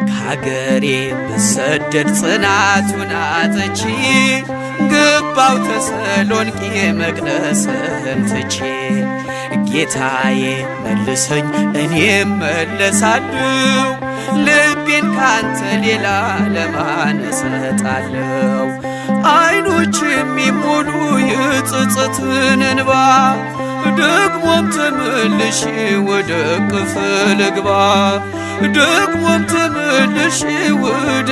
ከሀገሬ ብሰደድ ጽናቱን አጥቼ ገባው ተሰሎንቄ መቅደስህን ትቼ። ጌታዬ መልሰኝ እኔም መለሳለሁ፣ ልቤን ካንተ ሌላ ለማን እሰጣለሁ? አይኖች የሚሞሉ የጸጸትን እንባ፣ ደግሞም ተመልሼ ወደ እቅፍህ ልግባ፣ ደግሞም ተመልሼ ወደ